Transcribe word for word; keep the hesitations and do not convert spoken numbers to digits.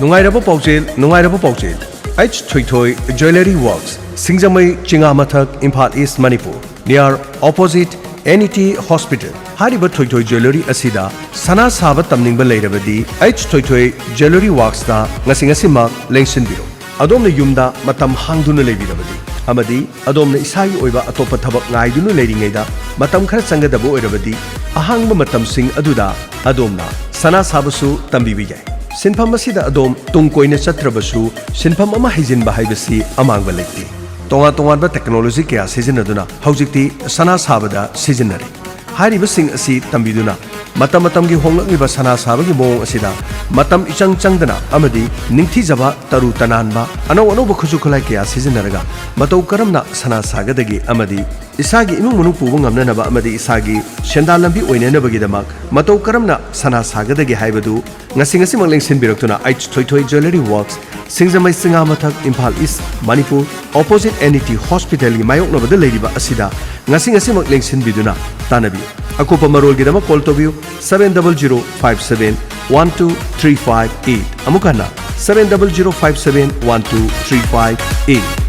ꯅꯨꯡꯉꯥꯏꯔꯕ ꯄꯥꯎꯖꯦꯜ, ꯅꯨꯡꯉꯥꯏꯔꯕ ꯄꯥꯎꯖꯦꯜ꯫ H Thoithoi Jewellery Works, Singjamei Chingamathak, Imphal East, Manipur, near opposite N E T Hospital꯫ ꯍꯥꯏꯔꯤꯕ ꯊꯣꯏꯊꯣꯏ Jewellery ꯑꯁꯤꯗ ꯁꯅꯥ ꯁꯥꯕ ꯇꯝꯅꯤꯡꯕ ꯂꯩꯔꯕꯗꯤ, ꯑꯩꯆ ꯊꯣꯏꯊꯣꯏ Jewellery Worksꯇ ꯉꯁꯤ ꯉꯁꯤꯃꯛ ꯂꯦꯡꯁꯤꯟꯕꯤꯔꯣ꯫ ꯑꯗꯣꯝꯅ ꯌꯨꯝꯗ ꯃꯇꯝ ꯍꯥꯡꯗꯨꯅ ꯂꯩꯕꯤꯔꯕꯗꯤ ꯑꯃꯗꯤ ꯑꯗꯣꯝꯅ ꯏꯁꯥꯒꯤ ꯑꯣꯏꯕ ꯑꯇꯣꯞꯄ ꯊꯕꯛ ꯉꯥꯏꯗꯨꯅ ꯂꯩꯔꯤꯉꯩꯗ ꯃꯇꯝ ꯈꯔ ꯆꯪꯒꯗꯕ ꯑꯣꯏꯔꯕꯗꯤ, ꯑꯍꯥꯡꯕ ꯃꯇꯝꯁꯤꯡ ꯑꯗꯨꯗ ꯑꯗꯣꯝꯅ ꯁꯅꯥ ꯁꯥꯕꯁꯨ ꯇꯝꯕꯤꯕ ꯌꯥꯏ꯫ ꯁꯤꯟꯐꯝ ꯑꯁꯤꯗ ꯑꯗꯣꯝ ꯇꯨꯡ ꯀꯣꯏꯅ ꯆꯠꯇ꯭ꯔꯕꯁꯨ, ꯁꯤꯟꯐꯝ ꯑꯃ ꯍꯩꯖꯤꯟꯕ ꯍꯥꯏꯕꯁꯤ ꯑꯃꯥꯡꯕ ꯂꯩꯇꯦ꯫ ꯇꯣꯉꯥꯟ ꯇꯣꯉꯥꯟꯕ technology ꯀꯌꯥ ꯁꯤꯖꯤꯟꯅꯗꯨꯅ ꯍꯧꯖꯤꯛꯇꯤ ꯁꯅꯥ ꯁꯥꯕꯗ ꯁꯤꯖꯤꯟꯅꯔꯤ꯫ ꯍꯥꯏꯔꯤꯕꯁꯤꯡ ꯑꯁꯤ ꯇꯝꯕꯤꯗꯨꯅ ꯃꯇꯝ ꯃꯇꯝꯒꯤ ꯍꯣꯡꯂꯛꯂꯤꯕ ꯁꯅꯥ ꯁꯥꯕꯒꯤ ꯃꯑꯣꯡ ꯑꯁꯤꯗ ꯃꯇꯝ ꯏꯆꯪ ꯆꯪꯗꯅ ꯑꯃꯗꯤ ꯅꯤꯡꯊꯤꯖꯕ, ꯇꯔꯨ ꯇꯅꯥꯟꯕ, ꯑꯅꯧ ꯑꯅꯧꯕ ꯈꯨꯠꯁꯨ ꯈꯨꯠꯂꯥꯏ ꯀꯌꯥ ꯁꯤꯖꯤꯟꯅꯔꯒ ꯃꯇꯧ ꯀꯔꯝꯅ ꯁꯅꯥ ꯁꯥꯒꯗꯒꯦ ꯑꯃꯗꯤ ꯏꯁꯥꯒꯤ ꯏꯃꯨꯡ ꯃꯅꯨꯡ ꯄꯨꯕ ꯉꯝꯅꯅꯕ ꯑꯃꯗꯤ ꯏꯁꯥꯒꯤ ꯁꯦꯟꯗꯥꯟ ꯂꯝꯕꯤ ꯑꯣꯏꯅꯅꯕꯒꯤꯗꯃꯛ ꯃꯇꯧ ꯀꯔꯝꯅ ꯁꯅꯥ ꯁꯥꯒꯗꯒꯦ ꯍꯥꯏꯕꯗꯨ ꯉꯁꯤ ꯉꯁꯤꯃꯛ ꯂꯦꯡꯁꯤꯟꯕꯤꯔꯛꯇꯨꯅ, H Thoithoi Jewellery Works, Singjamei Chingamathak, Imphal East, Manipur, opposite N E T Hospitalꯒꯤ ꯃꯥꯌꯣꯛꯅꯕꯗ ꯂꯩꯔꯤꯕ ꯑꯁꯤꯗ ꯉꯁꯤ ꯉꯁꯤꯃꯛ ꯂꯦꯡꯁꯤꯟꯕꯤꯗꯨꯅ ꯇꯥꯟꯅꯕꯤꯌꯨ꯫ ꯑꯀꯨꯞꯄ ꯃꯔꯣꯜꯒꯤꯗꯃꯛ call ꯇꯧꯕꯤꯌꯨ, seven double zero five seven one two three five eight꯫ ꯑꯃꯨꯛ ꯍꯟꯅ, seven double zero five seven one two three five eight꯫